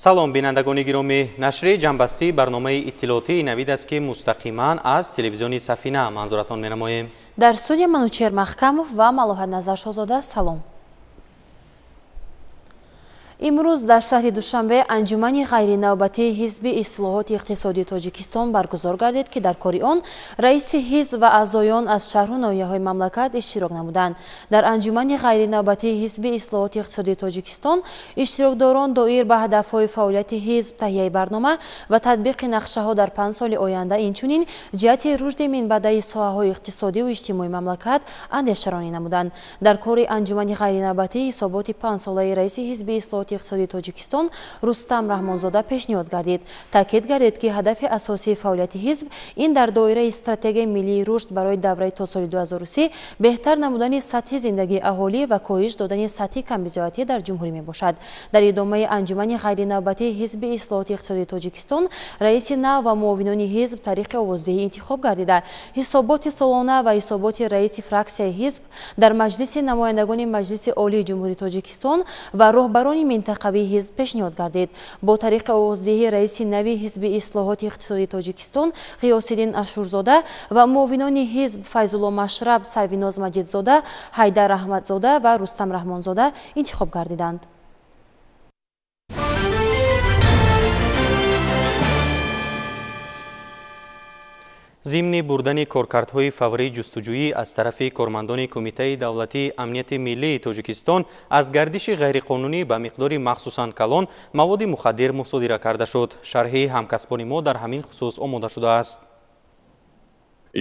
Салом бинандагони гиромӣ, нашри ҷамъбастии барномаи иттилоотии навид аст, ки мустақиман аз телевизиони Сафина манзуратон менамоем. Дар студия Манучер Маҳкамов ва Малоҳат Назаршоҳзода. Салом. Имрӯз дар шаҳри Душанбе анҷумани ғайринавбатии ҳизби ислоҳоти иқтисодии Тоҷикистон баргузор гардид, ки дар кори он раиси ҳизб ва аъзоён аз шаҳру ноҳияҳои мамлакат иштирок намуданд. Дар анҷумани ғайринавбатии ҳизби ислоҳоти иқтисодии Тоҷикистон иштирокдорон доир ба ҳадафҳои фаъолияти ҳизб, таҳияи барнома ва татбиқи нақшаҳо дар 5 соли оянда, инчунин ҷиҳати рушди минбаъдаи соҳаҳои иқтисодиву иҷтимоии мамлакат андешаронӣ намуданд. Дар кори анҷумани ғайринавбатӣ ҳисоботи 5-солаи раиси ҳизби ислоҳоти иқтисодии Тоҷикистон Рустам Раҳмонзода пешниҳод гардид. Таъкид гардид, ки ҳадафи асосии фаъолияти ҳизб ин дар доираи стратегияи миллии рушд барои давраи то соли 2030 беҳтар намудани сатҳи зиндагии аҳолӣ ва коҳиш додани сатҳи камбизоатӣ дар ҷумҳурӣ мебошад. Дар идомаи анҷумани ғайринавбатии ҳизби ислоҳоти иқтисодии Тоҷикистон раиси нав ва муовинони ҳизб тариқи овоздиҳӣ интихоб гардида, ҳисоботи солона ва ҳисоботи раиси фраксияи ҳизб дар Маҷлиси намояндагони Маҷлиси Олии Ҷумҳурии Тоҷикистон ва роҳбарони минтақавии ҳизб пешниҳод гардид. Бо тариқи овоздиҳӣ раиси нави ҳизби ислоҳоти иқтисодии Тоҷикистон Ғиёсиддин Ашурзода ва муовинони ҳизб Файзулло Машраб, Сарвиноз Маҷидзода, Ҳайдар Раҳматзода ва Рустам Раҳмонзода интихоб гардиданд. Зимни бурдани коркардҳои фаврии ҷустуҷӯӣ аз тарафи кормандони Кумитаи давлатии амнияти миллии Тоҷикистон аз гардиши ғайриқонунӣ ба миқдори махсусан калон маводи мухаддир мусодира карда шуд. Шарҳи ҳамкасбони мо дар ҳамин хусус омода шудааст.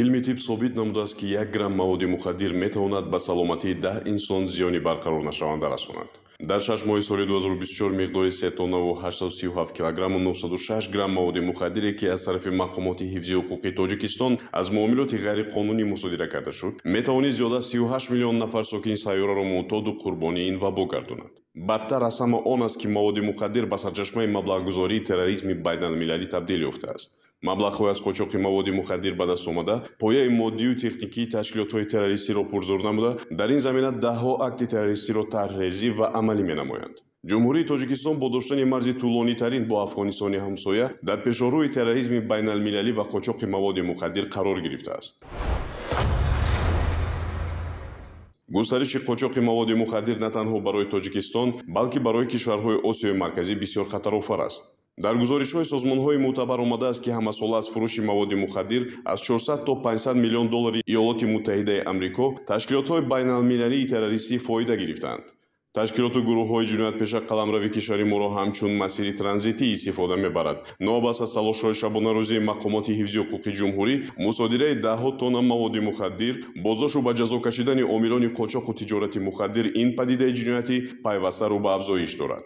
Илми тиб собит намудааст, ки 1 грамм маводи мухаддир метавонад ба саломатии 10 инсон зиёни барқарорнашаванда расонад. Дар 6 моҳи соли 2024 миқдори 3 тоннаву 837 килограмму 906 грамм маводи мухаддире, ки аз тарафи мақомоти ҳифзи ҳуқуқи Тоҷикистон аз муомилоти ғайриқонунӣ мусодира карда шуд, метавонист зиёда 38 миллион нафар сокини сайёраро муътоду қурбонии ин вабо гардонад. Бадтар аз ҳама он аст, ки маводи мухаддир ба сарчашмаи маблағгузории терроризми байналмилалӣ табдил ёфтааст. Маблағҳои аз қочоқи маводи мухаддир ба даст омада пояи моддию техникии ташкилотҳои террористиро пурзур намуда, дар ин замина даҳҳо акти террористиро тарҳрезӣ ва амалӣ менамоянд. Ҷумҳурии Тоҷикистон бо доштани марзи тӯлонитарин бо Афғонистони ҳамсоя дар пешорӯи терроризми байналмилалӣ ва қочоқи маводи мухаддир қарор гирифтааст. Густариши қочоқи маводи мухаддир на танҳо барои Тоҷикистон, балки барои кишварҳои Осиёи Марказӣ бисёр хатарофар аст. Дар гузоришҳои созмонҳои мӯътабар омадааст, ки ҳамасола аз фурӯши маводи мухаддир аз 400 то 500 миллион доллари Иёлоти Муттаҳидаи Амрико ташкилотҳои байналмилалии террористӣ фоида гирифтаанд. Ташкилоту гурӯҳҳои ҷиноятпеша қаламрави кишвари моро ҳамчун масири транзитӣ истифода мебарад. Новобаста аз талошҳои шабонарӯзии мақомоти ҳифзи ҳуқуқи ҷумҳурӣ, мусодираи даҳҳо тонна маводи мухаддир, боздошту ба ҷазо кашидани омилони қочоқу тиҷорати мухаддир ин падидаи ҷиноятӣ пайваста рӯ ба афзоиш дорад.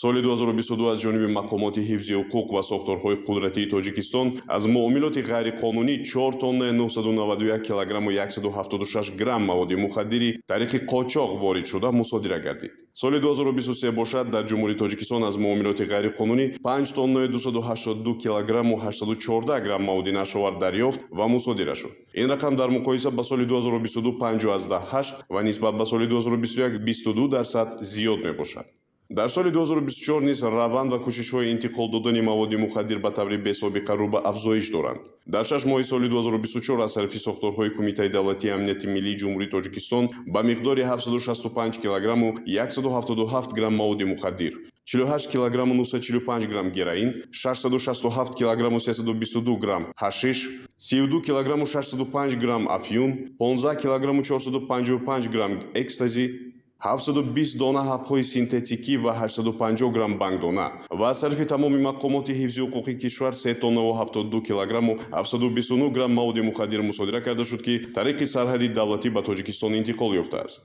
Соли 2022 аз ҷониби мақомоти ҳифзи ҳуқуқ ва сохторҳои қудратии Тоҷикистон аз муомилоти ғайриқонунӣ 4 тоннаи 991 килограмму 176 грамм маводи мухаддири тариқи қочоқ ворид шуда мусодира гардид. Соли 2023 бошад, дар Ҷумҳурии Тоҷикистон аз муомилоти ғайриқонунӣ 5 тоннаи 282 килограмму 814 грамм маводи нашъаовар дарёфт ва мусодира шуд. Ин рақам дар муқоиса ба соли 2022 5,8 ва нисбат ба соли 2021 22% зиёд мебошад. Дар соли 2024 низ раванд ва кӯшишҳои интиқол додани маводи мухаддир ба таври бесобиқа рӯ ба афзоиш доранд. Дар 6 моҳи соли 2024 аз тарафи сохторҳои Кумитаи давлатии амнияти миллии Ҷумҳурии Тоҷикистон ба миқдори 765 килограмму 177 грамм маводи мухаддир, 48 килограмму 945 грамм героин, 667 килограмму 322 грамм ҳашиш, 32 килограмму 605 грамм афюн, 15 килограмму 455 грамм экстази, 720 дона ҳабҳои синтетикӣ ва 850 грамм бангдона ва аз тарафи тамоми мақомоти ҳифзи ҳуқуқи кишвар 3 тоннаву 72 килограмму 729 грамм маводи мухаддир мусодира карда шуд, ки тариқи сарҳади давлатӣ ба Тоҷикистон интиқол ёфтааст.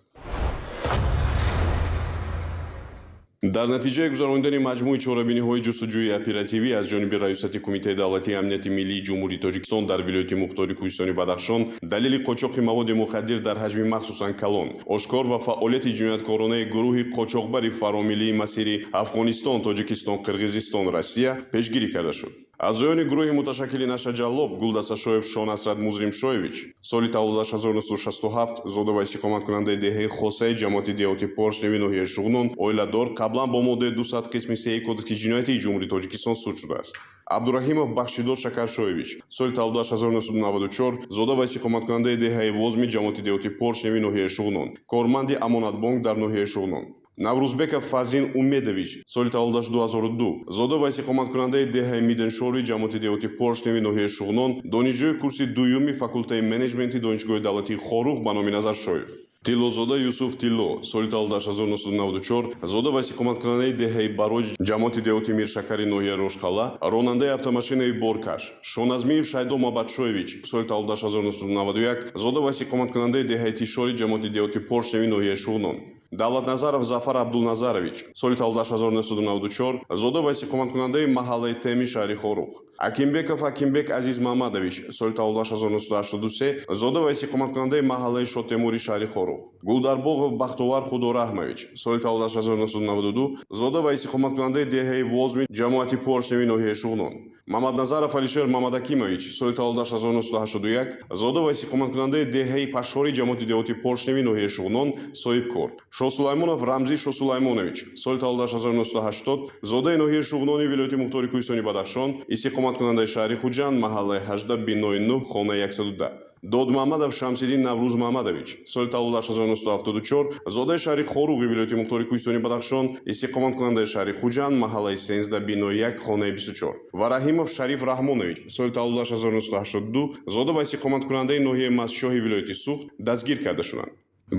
Дар натиҷаи гузаронидани маҷмӯи чорабиниҳои ҷустуҷӯи оперативӣ аз ҷониби Раёсати Кумитаи давлатии амнияти миллии Ҷумҳурии Тоҷикистон дар вилояти мухтори Кӯҳистони Бадахшон далели қочоқи маводи мухаддир дар ҳаҷми махсусан калон, ошкор ва фаъолияти ҷинояткоронаи гурӯҳи қочоқбари фаромиллии масири Афғонистон, Тоҷикистон, Қирғизистон, Россия пешгирӣ карда шуд. Аъзоёни гурӯҳи муташаккили нашаҷаллоб Гулдасташоев Шонасрат Музримшоевич, соли таваллудаш 1967, зода ва истиқоматкунандаи деҳаи Хосаи ҷамоати деҳоти Поршневи ноҳияи Шуғнон, оиладор, қаблан бо моддаи 200 қисми 3 Кодекси ҷиноятии Ҷумҳурии Тоҷикистон суд шудааст. Абдураҳимов Бахшидод Шакаршоевич, соли таваллудаш 1994, зода ва истиқоматкунандаи деҳаи Возми ҷамоати деҳоти Поршневи ноҳияи Шуғнон, корманди Амонатбонк дар ноҳияи Шуғнон. Наврӯзбеков Фарзин Умедович, соли таваллудаш 2002, зода ва истиқоматкунандаи деҳаи Миденшорви ҷамоати деҳоти Поршневи ноҳияи Шуғнон, донишҷӯи курси дуюми факултаи менеҷменти Донишгоҳи давлатии Хоруғ ба номи Назаршоев. Тиллозода Юсуф Тилло, соли таваллудаш 1994, зода ва истиқоматкунандаи деҳаи Бароҷ ҷамоати деҳоти Миршакари ноҳияи Рошқалъа, ронандаи автомашинаи боркаш. Шоназмиев Шайдо Мабадшоевич, соли таваллудаш 1991, зода ва истиқоматкунандаи деҳаи Тишори ҷамоати деҳоти Поршневи ноҳияи Шуғнон. Давлатназаров Зафар Абдулназарович, соли таваллудаш 1994, зода ва истиқоматкунандаи маҳаллаи Теми шаҳри Хоруғ. Акимбеков Акимбек Азиз Мамадович, соли таваллудаш 1983, зода ва истиқоматкунандаи маҳаллаи Шотемури шаҳри Хоруғ. Гулдарбоғов Бахтовар Худораҳмович, соли таваллудаш 1992, зода ва истиқоматкунандаи деҳаи Возми ҷамоати Поршневи ноҳияи Шуғнон. Мамадназаров Алишер Мамадакимович, соли таваллудаш 1981, зода ва истиқоматкунандаи деҳаи Пашори ҷамоати деҳоти Поршневи ноҳияи Шуғнон, соҳибкор. Шосулаймонов Рамзи Шосулаймонович, соли таваллудаш 1980, зодаи ноҳияи Шуғнони вилояти Мухтори Кӯҳистони Бадахшон, истиқоматкунандаи шаҳри Хуҷанд, маҳаллаи 18, бинои 9, хонаи 110. Додмамадов Шамсиддин Наврӯз Мамадович, соли таваллудаш 1974, зодаи шаҳри Хоруғи вилояти Мухтори Кӯҳистони Бадахшон, истиқоматкунандаи шаҳри Хуҷанд, маҳаллаи 13, бинои 1, хонаи 24. Ва Раҳимов Шариф Раҳмонович, соли таваллудаш 1982, зода ва истиқоматкунандаи ноҳияи Мастчоҳи вилояти Суғд дастгир карда шуданд.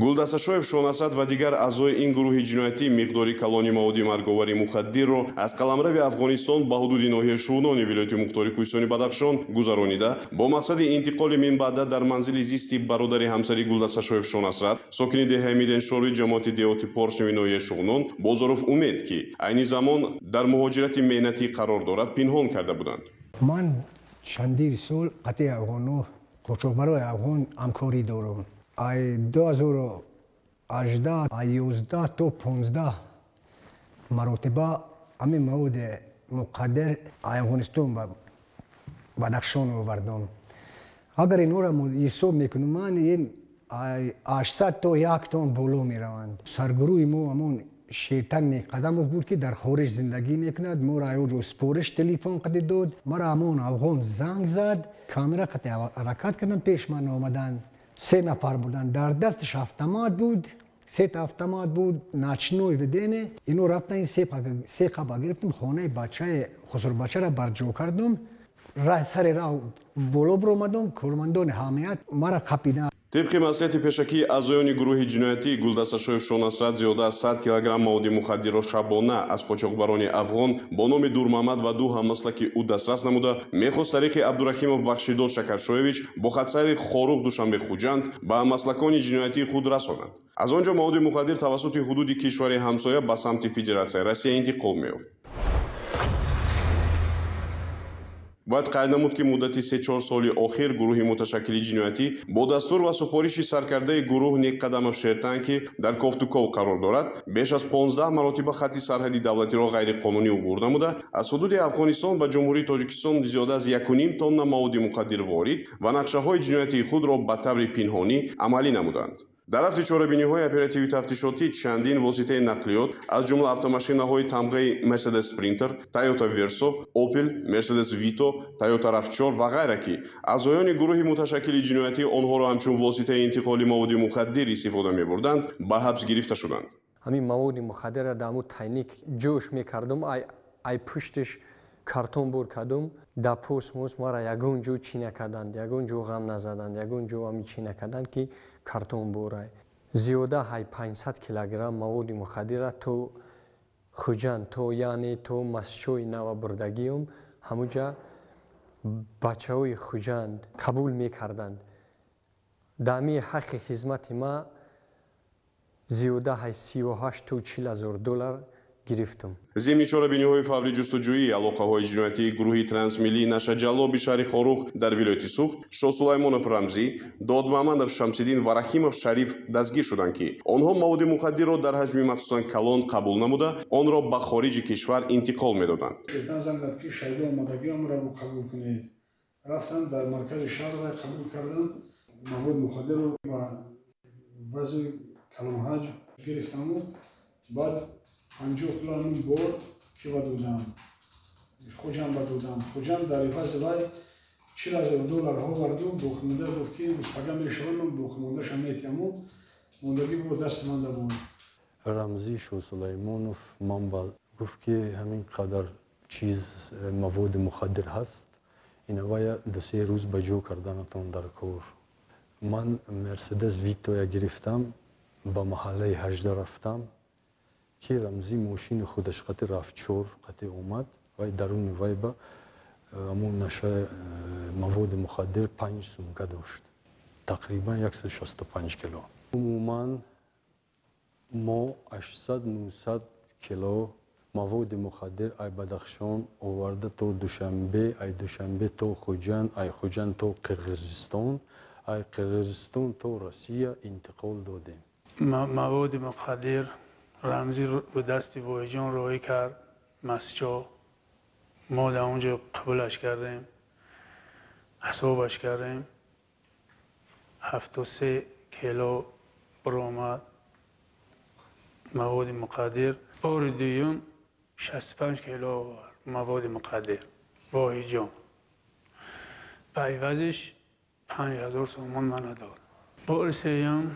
Гулдасташоев Шонасрат ва дигар аъзои ин гурӯҳи ҷиноятӣ миқдори калони маводи марговари мухаддирро аз қаламрави Афғонистон ба ҳудуди ноҳияи Шуғнони вилояти Мухтори Кӯҳистони Бадахшон гузаронида, бо мақсади интиқоли минбаъда дар манзили зисти бародари ҳамсари Гулдасташоев Шонасрат, сокини деҳаи Миденшорви ҷамоати деҳоти Поршневи ноҳияи Шуғнон, Бозоров Умед, ки айни замон дар муҳоҷирати меҳнатӣ қарор дорад, пинҳон карда буданд. Ман чандир сол қатъи афғоно, қочоқбарои афғон ҳамкорӣ дорам. Ай 2018, ай 11 то 15 маротиба ҳамин маводи муқаддар Афғонистон ба Бадахшон овардам. Агар инҳоро ҳисоб мекунам, ман ин 800 то 1 тон боло мераванд. Саргурӯҳи мо ҳамон Шертан Неқадамов буд, ки дар хориҷ зиндагӣ мекунад. Моро аёҷо спориш телефон қади дод. Маро ҳамон афғон занг зад, камера қати ҳаракат кардам, пеш ман омаданд. Се нафар буданд, дар дасташ автомат буд, сета автомат буд, ночной ведение. Ино рафтан, ин се қаба гирифтем, хонаи бачаи хусурбачаро барҷо кардум. Сари раҳ боло биромадум, кормандони ҳамият мара қапиданд. Тибқи маслиҳати пешакии аъзоёни гурӯҳи ҷиноятӣ Гулдасташоев Шонасрат зиёда аз 100 килограмм маводи мухаддирро шабона аз қочоқбарони афғон бо номи Дурмамад ва ду ҳаммаслаки ӯ дастрас намуда, мехост тариқи Абдураҳимов Бахшидод Шакаршоевич бо хатсайри Хоруғ Душанбе Хуҷанд ба маслакони ҷиноятии худ расонад. Аз он ҷо маводи мухаддир тавассути ҳудуди кишвари ҳамсоя ба самти Федератсияи Россия интиқол меёфт. Бояд қайд намуд, ки муддати 3-4 соли охир гурӯҳи муташаккили ҷиноятӣ бо дастур ва супориши саркардаи гурӯҳ Неққадамов Шертан, ки дар Кофтуков қарор дорад, беш аз 15 маротиба хатти сарҳади давлатиро ғайриқонунӣ убур намуда, аз ҳудуди Афғонистон ба Ҷумҳурии Тоҷикистон зиёда аз 1,5 тонна маводи мухаддир ворид ва нақшаҳои ҷиноятии худро ба таври пинҳонӣ амалӣ намуданд. Дар рафти чорабиниҳои оперативӣ тафтишотӣ чандин воситаи нақлиёт, аз ҷумла автомашинаҳои тамғаи Mercedes Sprinter, Toyota Verso, Opel, Mercedes Vito, Toyota RAV4 ва ғайра, ки аъзоёни гурӯҳи муташаккили ҷиноятӣ онҳоро ҳамчун воситаи интиқоли маводи мухаддир истифода мебурданд, ба ҳабс гирифта шуданд. Ҳамин маводи мухаддирро дар ҳамун тайник ҷӯш мекардум, ай пуштиш картон бур кардум, дар пӯст-мӯст мара ягон ҷо чӣ накарданд, ягон ҷо ғам назаданд, ягон ҷо ҳамин чӣ накарданд, ки картон бурай. Зиёда ҳай 500 килограмм маводи мухаддирра то Хуҷанд, то яъне то Мастчои нава бурдагиюм, ҳамуҷа бачаҳои Хуҷанд қабул мекарданд. Дар ҳамин ҳаққи хизмати ма зиёда ҳай 38 то 40 ҳазор доллар гирифтам. Зимни чорабиниҳои фаври ҷустуҷӯӣ алоқаҳои ҷиноятии гурӯҳи трансмиллии нашаҷаллоби шаҳри Хоруғ дар вилояти Суғд Шосулаймонов Рамзӣ, Додмамадов Шамсиддин ва Раҳимов Шариф дастгир шуданд, ки онҳо маводи мухаддирро дар ҳаҷми махсусан калон қабул намуда, онро ба хориҷи кишвар интиқол медоданд. Шайтан занг зад, ки шайдо омадагиамро қабул кунед. Рафтам дар маркази шаҳр ва қабул кардам. Маводи мухаддирро ба вазни калонҳаҷм гирифтаму баъд 50 кило ҳамин бор ки ба додам, Хуҷанд ба додам. Хуҷанд дар ивази вай 40 000 доллар оварду, боқимонда гуфт, ки мустаҳкам мешавад, ман боқимондаша метиҳаму мондагӣ бо дасти ман буд. Рамзӣ Шосулаймонов ман ба гуфт, ки ҳамин қадар чиз маводи мухаддир ҳаст, инавая 2-3 рӯз ба ҷо карданатон дар кор. Ман Мерседес Витоя гирифтам, ба маҳаллаи 18 рафтам, ки Рамзӣ мошини худаш қати рафчор қати омад. Вай даруни вай ба ҳамон наша маводи мухаддир 5 сумка дошт, тақрибан 165 кило. Умуман мо 800-900 кило маводи мухаддир ай Бадахшон оварда то Душанбе, ай Душанбе то Хуҷанд, ай Хуҷанд то Қирғизистон, ай Қирғизистон то Россия интиқол додем. Маводи мухаддир Рамзӣ ба дасти Воҳиҷон роҳӣ кард Масчо. Мо дар он ҷо қабулаш кардем, ҳисобаш кардем, 73 кило баромад маводи муқаддир. Бори дуюм 65 кило овард маводи муқаддир Воҳиҷон, ба ивазиш 5000 сомон мана дод. Бори сеюм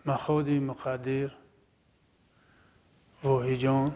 маводи муқаддир Воҳиҷон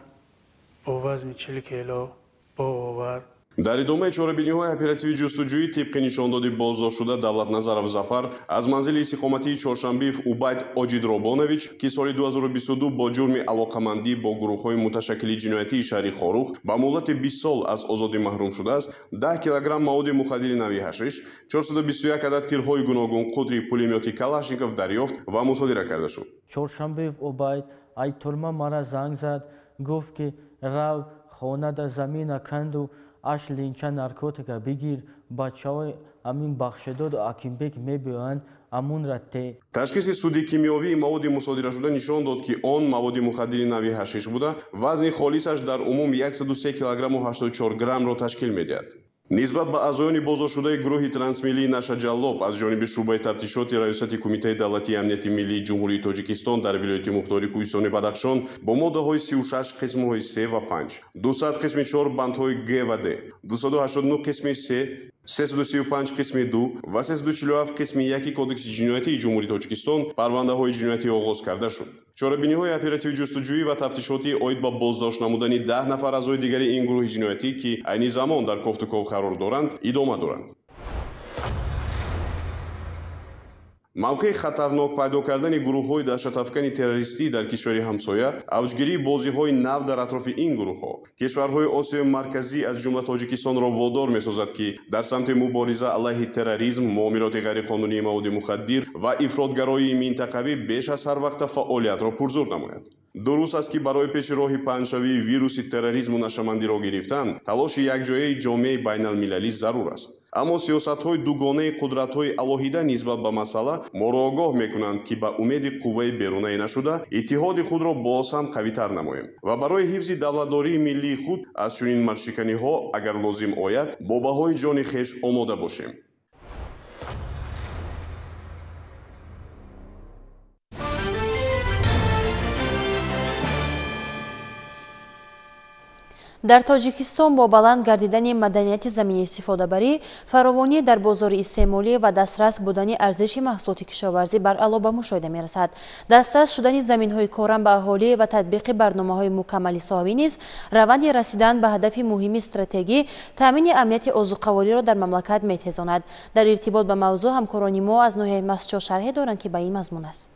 бо вазни 40 кило бо овард. Дар идомаи чорабиниҳои оперативӣ ҷустуҷӯӣ тибқи нишондоди боздоштшуда Давлатназаров Зафар аз манзили истиқоматии Чоршанбиев Убайд Оҷидробонович, ки соли 2022 бо ҷурми алоқамандӣ бо гурӯҳҳои муташаккили ҷиноятии шаҳри Хоруғ ба муҳлати 20 сол аз озодӣ маҳрум шудааст, 10 килограмм маводи мухаддири нави ҳашиш, 421 адад тирҳои гуногун қудри пулемёти Калашников дарёфт ва мусодира карда шуд. Чоршанбиев Убайд ай турма мара занг зад, гуфт, ки рав хонада замина канду аш линча наркотика бигир, бачаҳои амин Бахшедоду Акимбек мебиёянд, амунра те. Ташхиси суди кимиёвии маводи мусодирашуда нишон дод, ки он маводи мухаддири нави ҳашиш буда, вазни холисаш дар умум 103 килограмму 84 граммро ташкил медиҳад. Нисбат ба аъзоёни боздоштшудаи гурӯҳи трансмиллии нашаҷаллоб аз ҷониби шӯъбаи тафтишоти Раёсати Кумитаи давлатии амнияти миллии Ҷумҳурии Тоҷикистон дар вилояти мухтори Кӯҳистони Бадахшон бо моддаҳои 36 қисмҳои 3 ва 5, 200 қисми 4 бандҳои Г ва Д, 289 қисми 3, 335 қисми 2 ва 347 қисми 1 Кодекси ҷиноятии Ҷумҳурии Тоҷикистон парвандаҳои ҷиноятӣ оғоз карда шуд. Чорабиниҳои оперативӣ ҷустуҷӯӣ ва тафтишотӣ оид ба боздошт намудани 10 нафар аъзои дигари ин гурӯҳи ҷиноятӣ, ки айни замон дар кофтуков қарор доранд, идома доранд. Мавқеи хатарнок пайдо кардани гурӯҳҳои даҳшатафкани террористӣ дар кишвари ҳамсоя, авҷгирии бозиҳои нав дар атрофи ин гурӯҳҳо кишварҳои Осиёи Марказӣ, аз ҷумла Тоҷикистонро водор месозад, ки дар самти мубориза алайҳи терроризм, муомилоти ғайриқонунии маводи мухаддир ва ифротгароии минтақавӣ беш аз ҳар вақта фаъолиятро пурзур намояд. Дуруст аст, ки барои пеши роҳи паҳншавии вируси терроризму нашъамандиро гирифтан талоши якҷояи ҷомеаи байналмилалӣ зарур аст, аммо сиёсатҳои дугонаи қудратҳои алоҳида нисбат ба масъала моро огоҳ мекунанд, ки ба умеди қувваи берунае нашуда иттиҳоди худро боз ҳам қавитар намоем ва барои ҳифзи давлатдории миллии худ аз чунин маршиканиҳо, агар лозим ояд, бо баҳои ҷони хеш омода бошем. Дар Тоҷикистон бо баланд гардидани маданияти заминиистифодабарӣ, фаровонӣ дар бозори истеъмолӣ ва дастрас будани арзиши маҳсулоти кишоварзӣ баръало ба мушоҳида мерасад. Дастрас шудани заминҳои корам ба аҳолӣ ва татбиқи барномаҳои мукаммали соҳавӣ низ раванди расидан ба ҳадафи муҳими стратегӣ, таъмини амнияти озуқавориро дар мамлакат метезонад. Дар иртибот ба мавзӯъ ҳамкорони мо аз ноҳияи Мастчоҳ шарҳе доранд, ки ба ин мазмун аст.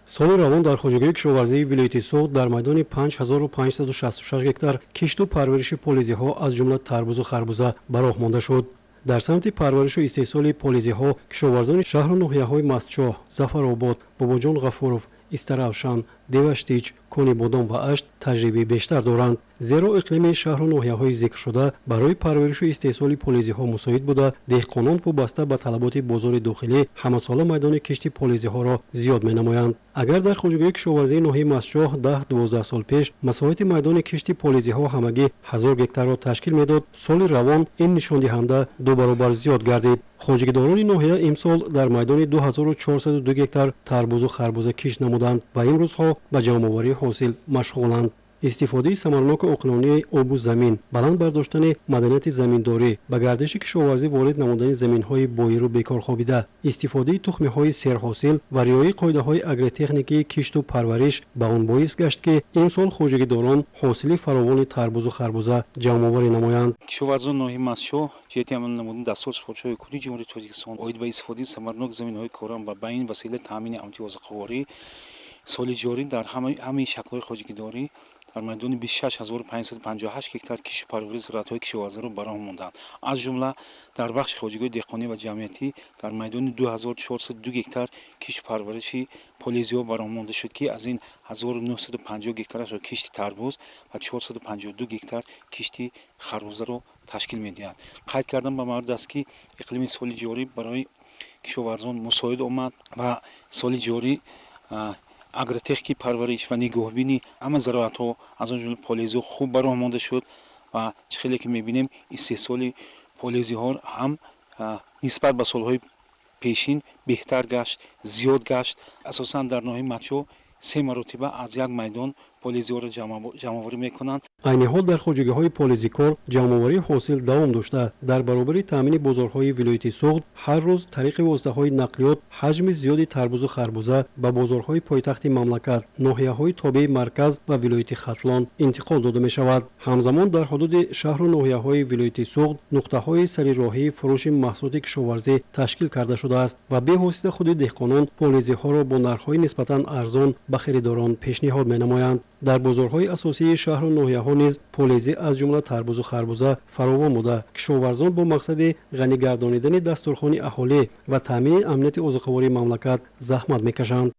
Соли равон дар хоҷагии кишоварзии вилояти Суғд дар майдони 5566 гектар кишту парвариши полизиҳо, аз ҷумла тарбузу харбуза, ба роҳ монда шуд. Дар самти парваришу истеҳсоли полизиҳо кишоварзони шаҳру ноҳияҳои Мастчоҳ, Зафаробод, Бобоҷон Ғафуров, Истаравшан, Деваштич, Конибодом ва Ашт таҷрибаи бештар доранд. Зеро иқлими шаҳру ноҳияҳои зикршуда барои парваришу истеҳсоли полезиҳо мусоид буда, деҳқонон вобаста ба талаботи бозори дохилӣ ҳамасола майдони кишти полезиҳоро зиёд менамоянд. Агар дар хоҷагии кишоварзии ноҳияи Мастчоҳ 10-12 сол пеш масоҳати майдони кишти полезиҳо ҳамагӣ 1000 гектарро ташкил медод, соли равон ин нишондиҳанда 2 баробар зиёд гардид. Хоҷагидорони ноҳия имсол дар майдони 2402 гектар тарбузу харбуза кишт намуданд ва имрӯзҳо ба ҷамъоварии ҳосил машғуланд. Истифодаи самарноку оқилонаи обу замин, баланд бардоштани маданияти заминдорӣ, ба гардиши кишоварзӣ ворид намудани заминҳои боиру бекорхобида, истифодаи тухмиҳои серҳосил ва риояи қоидаҳои агротехникии кишту парвариш ба он боис гашт, ки имсол хоҷагидорон ҳосили фаровони тарбузу харбуза ҷамъоварӣ намоянд. Кишоварзони ноҳияи Мастчоҳ ҷиҳати амал намудани дастуру супоришҳои ҳукумати Ҷумҳурии Тоҷикистон оид ба истифодаи самарнок заминҳои корам ва ба ин васила таъмини амнияти озуқаворӣ соли ҷорӣ дар ҳамаи шаклҳои хоҷагидорӣ дар майдони 26558 гектар кишту парвариши зироатҳои кишоварзиро ба роҳ монданд. Аз ҷумла дар бахши хоҷагиҳои деҳқонӣ ва ҷамъиятӣ дар майдони 2402 гектар кишту парвариши полезиҳо ба роҳ монда шуд, ки аз ин 1950 гектарашро кишти тарбуз ва 452 гектар кишти харбузаро ташкил медиҳад. Қайд кардан ба маврид аст, ки иқлими соли ҷорӣ барои кишоварзон мусоид омад ва соли ҷорӣ агротехники парвариш ва нигоҳбини ҳама зироатҳо, аз он ҷумла полезиҳо хуб ба роҳ монда шуд ва чӣ хеле ки мебинем, истеҳсоли полезиҳо ҳам нисбат ба солҳои пешин беҳтар гашт, зиёд гашт. Асосан дар ноҳияи Мастчоҳ 3 маротиба аз як майдон полезиҳоро ҷамъоварӣ мекунанд. Айни ҳол дар хоҷагиҳои полезикор ҷамъоварии ҳосил давом дошта, дар баробари таъмини бозорҳои вилояти Суғд ҳар рӯз тариқи воситаҳои нақлиёт ҳаҷми зиёди тарбузу харбуза ба бозорҳои пойтахти мамлакат, ноҳияҳои тобеи марказ ва вилояти Хатлон интиқол дода мешавад. Ҳамзамон дар ҳудуди шаҳру ноҳияҳои вилояти Суғд нуқтаҳои сарироҳии фурӯши маҳсулоти кишоварзӣ ташкил карда шудааст ва бевосита худи деҳқонон полезиҳоро бо нархҳои нисбатан арзон ба харидорон пешниҳод менамоянд. Дар бозорҳои асосии шаҳру ноҳияҳо низ полезӣ аз ҷумла тарбузу харбуза фаровон буда, кишоварзон бо мақсади ғанигардонидани дастурхони аҳолӣ ва таъмини амнияти озуқавории мамлакат заҳмат мекашанд.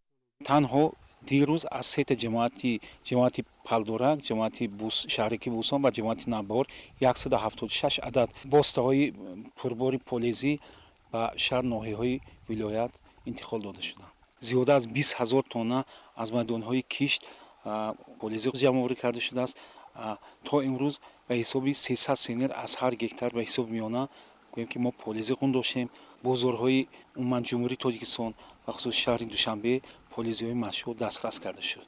Танҳо дирӯз аз сета ҷамоати Палдорак, ҷамоати шаҳраки Бӯстон ва ҷамоати Навбаҳор 176 адад воситаҳои пурбори полезӣ ба шаҳр ноҳияҳои вилоят интиқол дода шуданд. Зиёда аз 20 000 тонна аз майдонҳои кишт полезӣ ҷамъоварӣ карда шудааст. То имрӯз ба ҳисоби 300 сентнер аз ҳар гектар ба ҳисоби миёна гӯем ки мо полезӣ ғун доштем. Бозорҳои умуман Ҷумҳурии Тоҷикистон ва хусус шаҳри Душанбе полезиҳои Мастчоҳ дастрас карда шуд.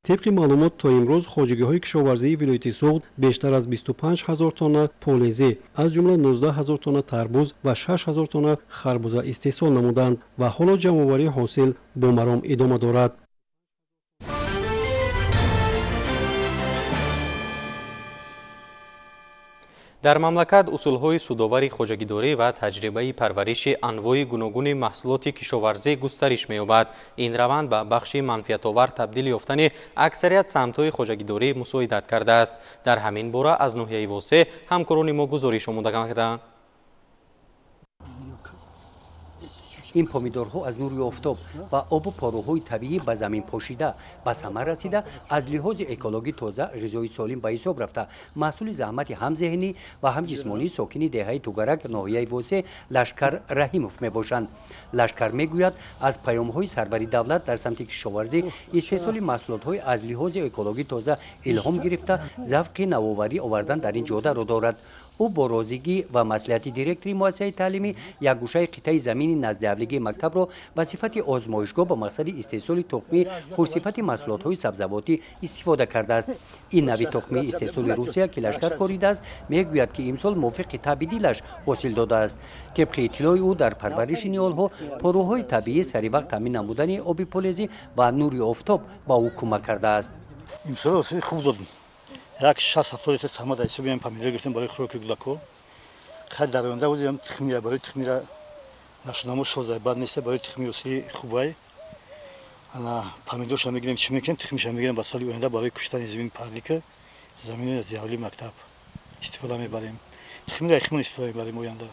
Тибқи маълумот, то имрӯз хоҷагиҳои кишоварзии вилояти Суғд бештар аз 25 000 тонна полезӣ, аз ҷумла 19 000 тонна тарбуз ва 6 000 тонна харбуза истеҳсол намуданд ва ҳоло ҷамъоварии ҳосил бо маром идома дорад. Дар мамлакат усулҳои судовари хоҷагидорӣ ва таҷрибаи парвариши анвои гуногуни маҳсулоти кишоварзӣ густариш меёбад. Ин раванд ба бахши манфиатовар табдил ёфтани аксарият самтҳои хоҷагидорӣ мусоидат кардааст. Дар ҳамин бора аз ноҳияи Восеъ ҳамкорони мо гузориш омода карданд. Ин помидорҳо аз нури офтоб ва обу порӯҳои табиӣ ба замин пошида ба самар расида, аз лиҳози экологӣ тоза, ғизои солим ба ҳисоб рафта, маҳсули заҳмати ҳам зеҳнӣ ва ҳам ҷисмонии сокини деҳаи Тугарак ноҳияи Восеъ Лашкар Раҳимов мебошанд. Лашкар мегӯяд, аз паёмҳои сарвари давлат дар самти кишоварзӣ истеҳсоли маҳсулотҳои аз лиҳози экологӣ тоза илҳом гирифта, завқи навоварӣ овардан дар ин ҷодаро дорад. Ӯ бо розигӣ ва маслиҳати директори муассисаи таълимӣ як гӯшаи қитъаи замини назди ҳавлигии мактабро ба сифати озмоишгоҳ ба мақсади истеҳсоли тухмии хушсифати маҳсулотҳои сабзавотӣ истифода кардааст. Ин нави тухмии истеҳсоли Русия, ки Лашкар коридааст, мегӯяд, ки имсол мувофиқи таъби дилаш ҳосил додааст. Тибқи иттилои ӯ, дар парвариши ниҳолҳо порӯҳои табиӣ, саривақт таъмин намудани оби полезӣ ва нури офтоб ба ӯ кӯмак кардааст. Имсол ҳосили хуб додем. Як 60-70 литр сама дар ҳисоби помидор гирифтем барои хӯроки кӯдакҳо. Хайр, дар оянда будем тухмира, барои тухмира нашунамо соза бад нест, барои тухми ҳосили хубай. Ана помидорша мегирем, чӣ мекунем, тухмиша мегирем ба соли оянда барои куштани замин парлика, замини аз ҳавлии мактаб истифода мебарем. Тухмира ихмон истифода мебарем оянда.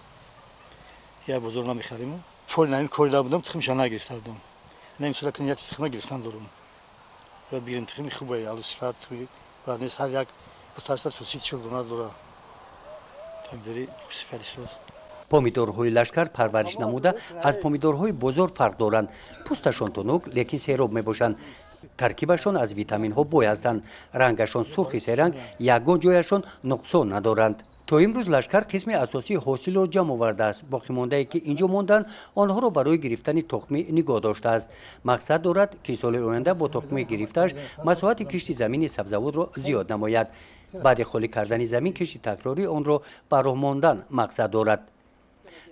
Я бозор намехарем. Пол намим кори набудам, тухмиша нагирифта будам. На имсола ки нияти тухма гирифтан дорум. Бояд бигирем тухми хубе, алу сифат тухми бад нест, ҳар як буташта то 30-40 дона дора. Помидори сифати соз. Помидорҳои Лашкар парвариш намуда аз помидорҳои бозор фарқ доранд. Пӯсташон тунук, лекин сероб мебошанд. Таркибашон аз витаминҳо бой ҳастанд. Рангашон сурхи серанг, ягон ҷояшон нуқсон надоранд. То имрӯз Лашкар қисми асосии ҳосилро ҷамъ овардааст. Боқимондае ки инҷо монданд, онҳоро барои гирифтани тухмӣ нигоҳ доштааст. Мақсад дорад, ки соли оянда бо тухмӣ гирифтааш масоҳати кишти замини сабзавотро зиёд намояд. Баъди холӣ кардани замин кишти такрории онро ба роҳ мондан мақсад дорад.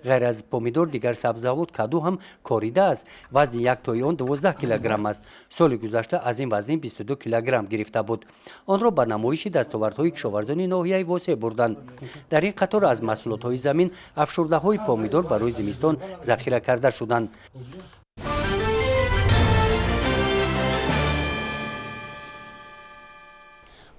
Ғайр аз помидор дигар сабзавот каду ҳам коридааст. Вазни як тои он 12 килограмм аст. Соли гузашта аз ин вазни 22 килограмм гирифта буд. Онро ба намоиши дастовардҳои кишоварзони ноҳияи Восеъ бурданд. Дар ин қатор аз маҳсулотҳои замин афшурдаҳои помидор барои зимистон захира карда шуданд.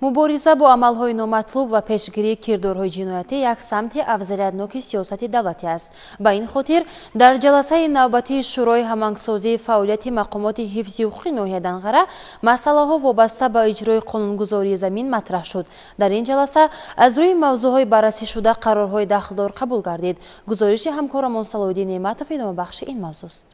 Мубориза бо амалҳои номатлуб ва пешгирии кирдорҳои ҷиноятӣ як самти афзалиятноки сиёсати давлатӣ аст. Ба ин хотир дар ҷаласаи навбатии Шӯрои ҳамоҳангсозии фаъолияти мақомоти ҳифзи ҳуқуқи ноҳияи Данғара масъалаҳо вобаста ба иҷрои қонунгузории замин матраҳ шуд. Дар ин ҷаласа аз рӯи мавзӯъҳои баррасӣ шуда қарорҳои дахлдор қабул гардид. Гузориши ҳамкорамон Салоҳиддин Неъматов идомабахши ин мавзӯст.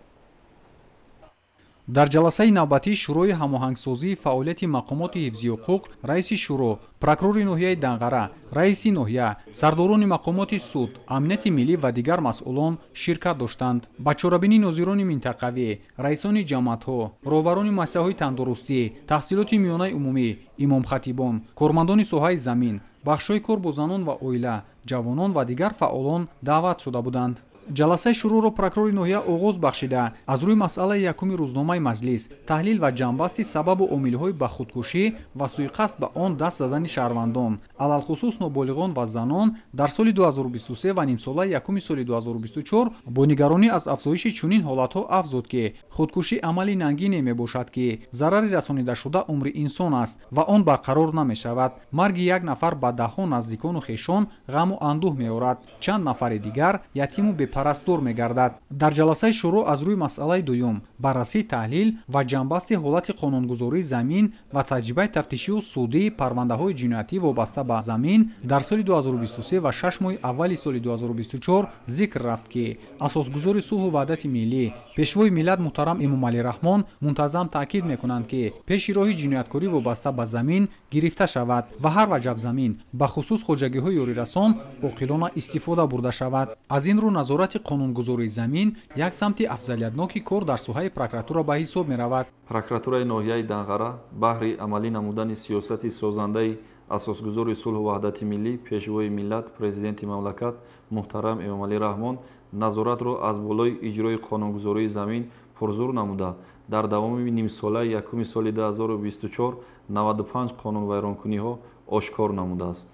Дар ҷаласаи навбатии Шӯрои ҳамоҳангсозии фаъолияти мақомоти ҳифзи ҳуқуқ раиси шӯро, прокурори ноҳияи Данғара, раиси ноҳия, сардорони мақомоти суд, амнияти миллӣ ва дигар масъулон ширкат доштанд. Ба чорабинии нозирони минтақавӣ, раисони ҷамоатҳо, роҳбарони муассисаҳои тандурустӣ, таҳсилоти миёнаи умумӣ, имомхатибон, кормандони соҳаи замин, бахшҳои кор бо занон ва оила, ҷавонон ва дигар фаъолон даъват шуда буданд. Ҷаласаи шӯроро прокурори ноҳия оғоз бахшида аз рӯи масъалаи якуми рӯзномаи маҷлис таҳлил ва ҷамъбасти сабабу омилҳои ба худкушӣ ва суиқасд ба он даст задани шаҳрвандон, алалхусус ноболиғон ва занон дар соли 2023 ва нимсолаи якуми соли 2024 бо нигаронӣ аз афзоиши чунин ҳолатҳо афзуд, ки худкушӣ амали нангине мебошад, ки зарари расонидашуда умри инсон аст ва он барқарор намешавад. Марги як нафар ба даҳҳо наздикону хешон ғаму андӯҳ меорад, чанд нафари дигар ятиму бепарастор мегардад. Дар ҷаласаи шӯро аз рӯи масъалаи дуюм баррасӣ, таҳлил ва ҷамъбасти ҳолати қонунгузории замин ва таҷрибаи тафтишию судии парвандаҳои ҷиноятӣ вобаста ба замин дар соли 2023 ва 6 моҳи аввали соли 2024 зикр рафт, ки асосгузори сулҳу ваҳдати миллӣ, пешвои миллат муҳтарам Эмомалӣ Раҳмон мунтазам таъкид мекунанд, ки пеши роҳи ҷинояткорӣ вобаста ба замин гирифта шавад ва ҳар ваҷаб замин, бахусус хоҷагиҳои ёрирасон, оқилона истифода бурда шавад. Аз ин рӯ назорати қонунгузории замин як самти афзалиятноки кор дар соҳаи прокуратура ба ҳисоб меравад. Прокуратураи ноҳияи Данғара баҳри амалӣ намудани сиёсати созандаи асосгузори сулҳу ваҳдати миллӣ, пешвои миллат, президенти мамлакат муҳтарам Эмомалӣ Раҳмон назоратро аз болои иҷрои қонунгузории замин пурзур намуда, дар давоми нимсолаи якуми соли 2024 95 қонунвайронкуниҳо ошкор намудааст.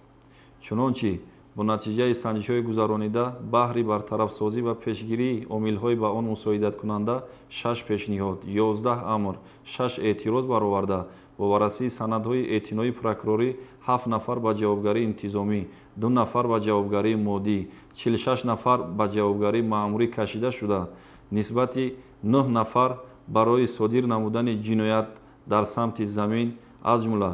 Чунончи бо натиҷаи санҷишҳои гузаронида баҳри бартарафсозӣ ва пешгирии омилҳои ба он мусоидаткунанда 6 пешниҳод, 11 амр, 6 эътироз бароварда, бо баррасии санадҳои эътинои прокурорӣ 7 нафар ба ҷавобгарии интизомӣ, 2 нафар ба ҷавобгарии моддӣ, 46 нафар ба ҷавобгарии маъмурӣ кашида шуда, нисбати 9 нафар барои содир намудани ҷиноят дар самти замин, аз ҷумла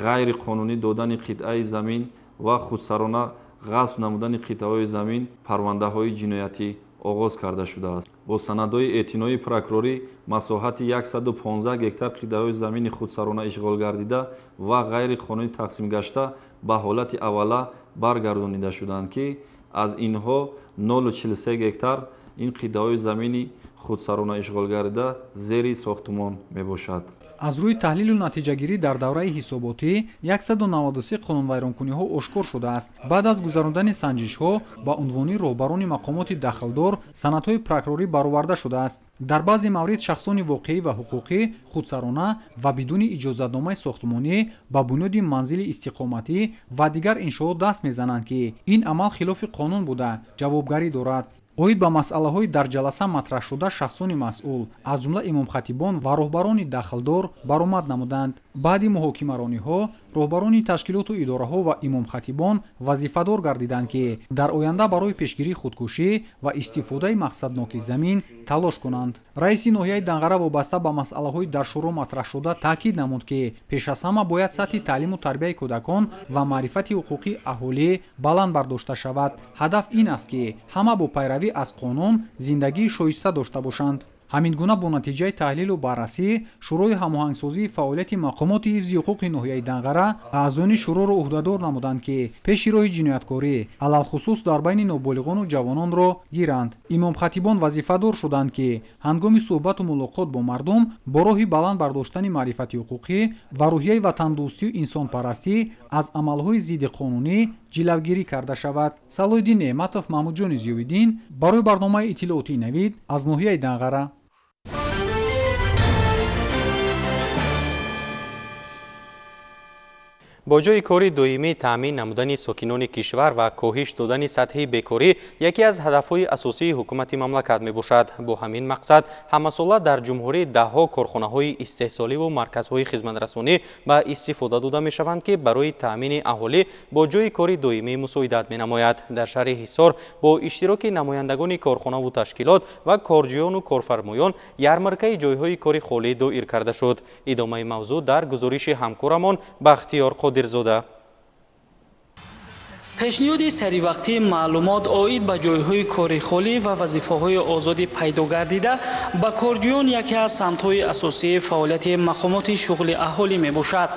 ғайриқонунӣ додани қитъаи замин ва худсарона ғасб намудани қитъаҳои замин парвандаҳои ҷиноятӣ оғоз карда шудааст. Бо санадҳои эътиноии прокурорӣ масоҳати 115 гектар қитъаҳои замини худсарона ишғолгардида ва ғайриқонунӣ тақсимгашта ба ҳолати аввала баргардонида шуданд, ки аз инҳо 0,43 гектар ин қитъаҳои замини худсарона ишғолгардида зери сохтумон мебошад. Аз рӯи таҳлилу натиҷагирӣ дар давраи ҳисоботӣ 193 қонунвайронкуниҳо ошкор шудааст. Баъд аз гузарондани санҷишҳо ба унвони роҳбарони мақомоти дахлдор санадҳои прокурорӣ бароварда шудааст. Дар баъзе маврид шахсони воқеӣ ва ҳуқуқӣ худсарона ва бидуни иҷозатномаи сохтмонӣ ба бунёди манзили истиқоматӣ ва дигар иншоот даст мезананд, ки ин амал хилофи қонун буда ҷавобгарӣ дорад. Оид ба масъалаҳои дар ҷаласа матраҳшуда шахсони масъул, аз ҷумла имомхатибон ва роҳбарони дахлдор баромад намуданд. Баъди муҳокимарониҳо роҳбарони ташкилоту идораҳо ва имомхатибон вазифадор гардиданд, ки дар оянда барои пешгирии худкушӣ ва истифодаи мақсадноки замин талош кунанд. Раиси ноҳияи Данғара вобаста ба масъалаҳои дар шӯро матраҳшуда таъкид намуд, ки пеш аз ҳама бояд сатҳи таълиму тарбияи кӯдакон ва маърифати ҳуқуқии аҳолӣ баланд бардошта шавад. Ҳадаф ин аст, ки ҳама бо пайравӣ аз қонун зиндагии шоиста дошта бошанд. Ҳамин гуна бо натиҷаи таҳлилу баррасӣ Шӯрои ҳамоҳангсозии фаъолияти мақомоти ҳифзи ҳуқуқи ноҳияи Данғара аъзони шӯроро ӯҳдадор намуданд, ки пеши роҳи ҷинояткорӣ алалхусус дар байни ноболиғону ҷавононро гиранд. Имомхатибон вазифадор шуданд, ки ҳангоми суҳбату мулоқот бо мардум бо роҳи баланд бардоштани маърифати ҳуқуқӣ ва рӯҳияи ватандӯстию инсонпарастӣ аз амалҳои зиддиқонунӣ ҷилавгирӣ карда шавад. Салоҳиддин Неъматов, Маҳмудҷони Зиёвиддин барои барномаи иттилоотии Навид аз ноҳияи Данғара. Бо ҷои кори доимӣ таъмин намудани сокинони кишвар ва коҳиш додани сатҳи бекорӣ яке аз ҳадафҳои асосии ҳукумати мамлакат мебошад. Бо ҳамин мақсад ҳамасола дар ҷумҳурӣ даҳҳо корхонаҳои истеҳсоливу марказҳои хизматрасонӣ ба истифода дода мешаванд, ки барои таъмини аҳолӣ бо ҷои кори доимӣ мусоидат менамояд. Дар шаҳри Ҳисор бо иштироки намояндагони корхонаву ташкилот ва корҷӯёну корфармоён ярмаркаи ҷойҳои кори холӣ доир карда шуд. Идомаи мавзӯъ дар гузориши ҳамкорамон Бахтиёр Қодирзода. Пешниҳоди саривақтии маълумот оид ба ҷойҳои кори холӣ ва вазифаҳои озодӣ пайдо гардида ба корҷӯён яке аз самтҳои асосии фаъолияти мақомоти шуғли аҳолӣ мебошад.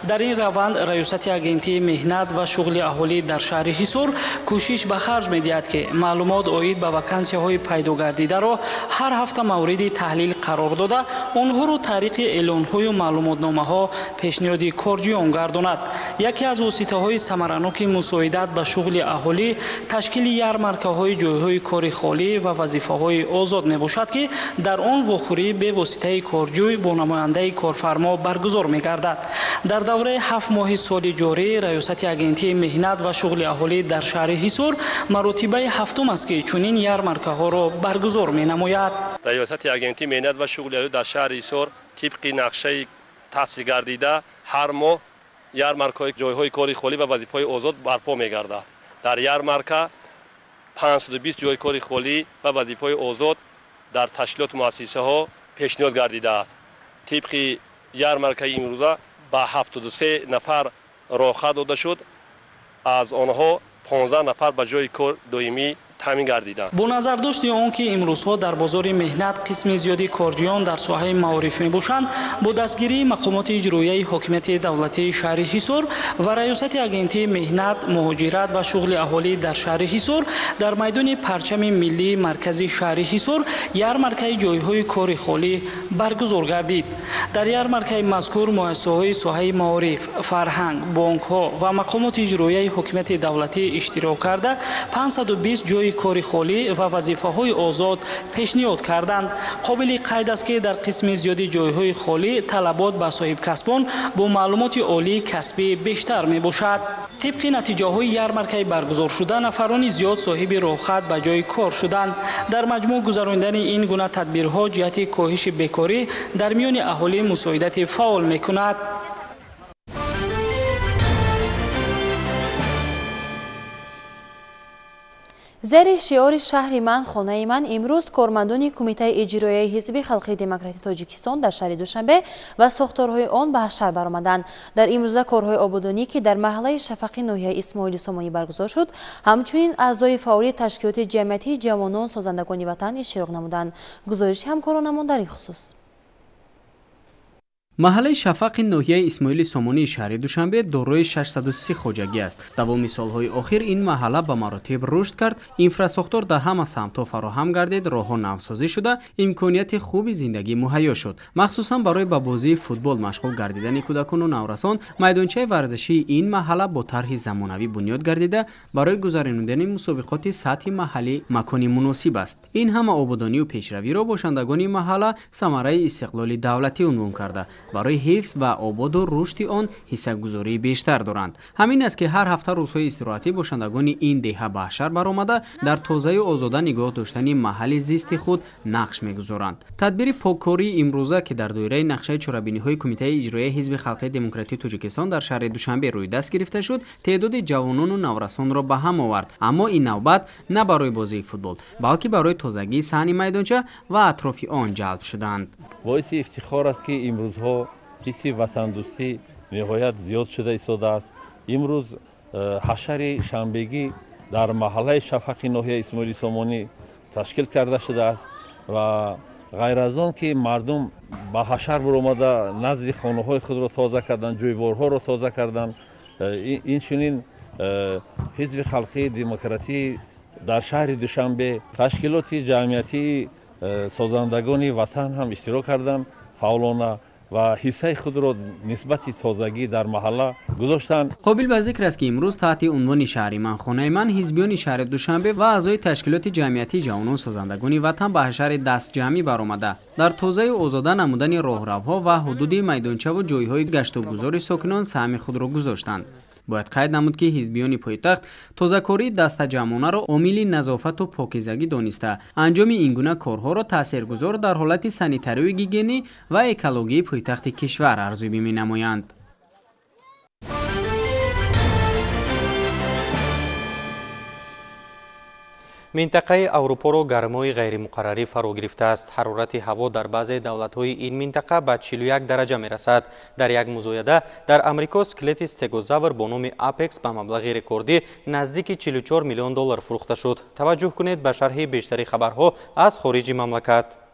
Дар ин раванд Раёсати агентии меҳнат ва шуғли аҳолӣ дар шаҳри Ҳисор кӯшиш ба харҷ медиҳад, ки маълумот оид ба вакансияҳои пайдо гардидаро ҳар ҳафта мавриди таҳлил қарор дода, онҳоро тариқи эълонҳою маълумотномаҳо пешниҳоди корҷӯён гардонад. Яке аз воситаҳои самараноки мусоидат ба шуғли аҳолӣ ташкили ярмаркаҳои ҷойҳои кори холӣ ва вазифаҳои озод мебошад, ки дар он вохӯрии бевоситаи корҷӯй бо намояндаи корфармо баргузор мегардад. Дар давраи 7 моҳи соли ҷорӣ Раёсати агентии меҳнат ва шуғли аҳолӣ дар шаҳри Ҳисор маротибаи 7 аст, ки чунин ярмаркаҳоро баргузор менамояд. Раёсати агентии меҳнат ва шуғли аҳолӣ дар шаҳри Ҳисор тибқи нақшаи тафсилгардида ҳар моҳ ярмаркаҳои ҷойҳои кори холӣ ва вазифаҳои озод барпо мегардад. Дар ярмарка 520 ҷойи кори холӣ ва вазифаҳои озод дар ташкилоту муассисаҳо пешниҳод гардидааст. Тибқи ярмаркаи имрӯза ба 73 нафар роҳхат дода шуд, аз онҳо 15 нафар ба ҷойи кор доимӣ таъмин гардиданд. Бо назардошти он ки имрӯзҳо дар бозори меҳнат қисми зиёди корҷӯён дар соҳаи маориф мебошанд, бо дастгирии мақомоти иҷроияи ҳокимияти давлатии шаҳри Ҳисор ва Раёсати агентии меҳнат, муҳоҷират ва шуғли аҳолӣ дар шаҳри Ҳисор дар майдони парчами миллии маркази шаҳри Ҳисор ярмаркаи ҷойҳои кори холӣ баргузор гардид. Дар ярмаркаи мазкур муассисаҳои соҳаи маориф, фарҳанг, бонкҳо ва мақомоти иҷроияи ҳокимияти давлатӣ иштирок карда 520 ҷойи кори холӣ ва вазифаҳои озод пешниҳод карданд. Қобили қайд аст, ки дар қисми зиёди ҷойҳои холӣ талабот ба соҳибкасбон бо маълумоти олии касбӣ бештар мебошад. Тибқи натиҷаҳои ярмаркаи баргузоршуда нафарони зиёд соҳиби роҳхат ба ҷои кор шуданд. Дар маҷмӯъ гузарондани ин гуна тадбирҳо ҷиҳати коҳиши бекорӣ дар миёни аҳолӣ мусоидати фаъол мекунад. Зери шиори шаҳри ман, хонаи ман имрӯз кормандони Кумитаи иҷроияи Ҳизби халқии демократии Тоҷикистон дар шаҳри Душанбе ва сохторҳои он ба ҳашар баромаданд. Дар имрӯза корҳои ободонӣ, ки дар маҳаллаи Шафақи ноҳияи Исмоили Сомонӣ баргузор шуд, ҳамчунин аъзои фаъоли ташкилоти ҷамъиятии ҷавонон созандагони ватан иштирок намуданд. Гузориши ҳамкоронамон дар ин хусус. Маҳаллаи Шафақи ноҳияи Исмоили Сомонии шаҳри Душанбе дорои 630 хоҷагӣ аст. Давоми солҳои охир ин маҳалла ба маротиб рушд кард, инфрасохтор дар ҳама самтҳо фароҳам гардид, роҳҳо навсозӣ шуда, имконияти хуби зиндагӣ муҳайё шуд. Махсусан барои ба бозии футбол машғул гардидани кӯдакону наврасон майдончаи варзишии ин маҳалла бо тарҳи замонавӣ бунёд гардида, барои гузаронидани мусобиқоти сатҳи маҳаллӣ макони муносиб аст. Ин ҳама ободонию пешравиро бошандагони маҳалла самараи истиқлоли давлатӣ унвон карда, барои ҳифз ва ободу рушди он ҳиссагузории бештар доранд. Ҳамин аст, ки ҳар ҳафта рӯзҳои истироҳатӣ бошандагони ин деҳа ба ҳашар баромада, дар тозаю озода нигоҳ доштани маҳалли зисти худ нақш мегузоранд. Тадбири поккории имрӯза, ки дар доираи нақшаи чорабиниҳои Кумитаи иҷроияи Ҳизби халқии демократии Тоҷикистон дар шаҳри Душанбе рӯи даст гирифта шуд, теъдоди ҷавонону наврасонро ба ҳам овард. Аммо ин навбат на барои бозии футбол, балки барои тозагии саҳни майдонча ва атрофи он ҷалб шуданд. Боиси ифтихор аст, ки имрӯзҳо ҳисси ватандӯстӣ ниҳоят зиёд шуда истодааст. Имрӯз ҳашари шанбегӣ дар маҳаллаи Шафақи ноҳияи Исмоили Сомонӣ ташкил карда шудааст ва ғайр аз он ки мардум ба ҳашар баромада назди хонаҳои худро тоза карданд, ҷӯйборҳоро тоза карданд, инчунин Ҳизби халқии демократӣ дар шаҳри Душанбе, ташкилоти ҷамъиятии созандагони ватан ҳам иштирок карданд фаъолона ва ҳиссаи худро нисбати тозагӣ дар маҳалла гузоштанд. Қобил ба зикр аст, ки имрӯз таҳти унвони «Шаҳри ман, хонаи ман» ҳизбиёни шаҳри Душанбе ва аъзои ташкилоти ҷамъиятии ҷавонон созандагони ватан ба ҳашари дастҷамъӣ баромада, дар тозаю озода намудани роҳравҳо ва ҳудуди майдончаву ҷойҳои гаштугузори сокинон саҳми худро гузоштанд. Бояд қайд намуд, ки ҳизбиёни пойтахт тозакории дастаҷамъонаро омили назофату покизагӣ дониста, анҷоми ин гуна корҳоро таъсиргузор дар ҳолати санитарию гигиенӣ ва экологии пойтахти кишвар арзёбӣ менамоянд. Минтақаи Аврупоро гармои ғайримуқаррарӣ фаро гирифтааст. Ҳарорати ҳаво дар баъзе давлатҳои ин минтақа ба 41 дараҷа мерасад. Дар як музояда дар Амрико скелети стегозавр бо номи Апекс ба маблағи рекордӣ наздики 44 миллион доллар фурӯхта шуд. Таваҷҷӯҳ кунед ба шарҳи бештари хабарҳо аз хориҷи мамлакат.